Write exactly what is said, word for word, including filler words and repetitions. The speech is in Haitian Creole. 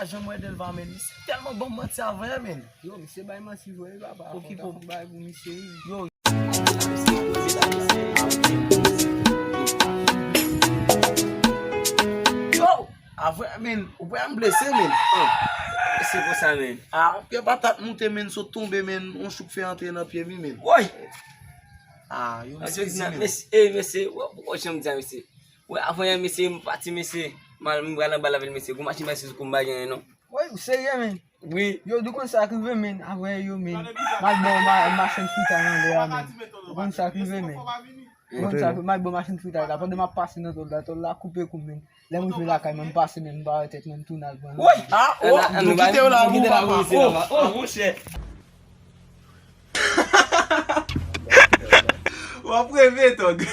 Jan m wè Delva, men, misye tèlman ban m manti avè, men. Yo, misye bay manti vre, wi, papa. Pou ki pou bay pou misye, wi. Yo. Yo, avè, men, ou pran m blese, men. Se konsa, men. Ah, yon pye patat moute, men, sot tonbe, men, yon chouk fè antre nan pye m, men. Woy! Ah, yo, misye di, men. Mesye, eh, mesye, wè, poko janm di a, mesye. Wè, avan yè, mesye, m pati, mesye. M al, m pral anba lavil, mesye. Gon machin pase sou kou m, pa genyen, non. Woy, ou serye, men? Wi. Yo, di w konn sa k rive, men, avè yo, men. M al ba w ma-, machin fritay anlè a, men. Ou konn sa k rive, men. Ou konn sa k, m al ba w machin fritay la. Pandan m ap pase nan tòl la, tòl la koupe kou m, men. Lè m rive lakay mwen, m pase, men, m bare tèt mwen, m tounen al pran. Woy! Ah, oh, nou kite w la, wi, papa. Oh, monchè. W ap reve, Tòg.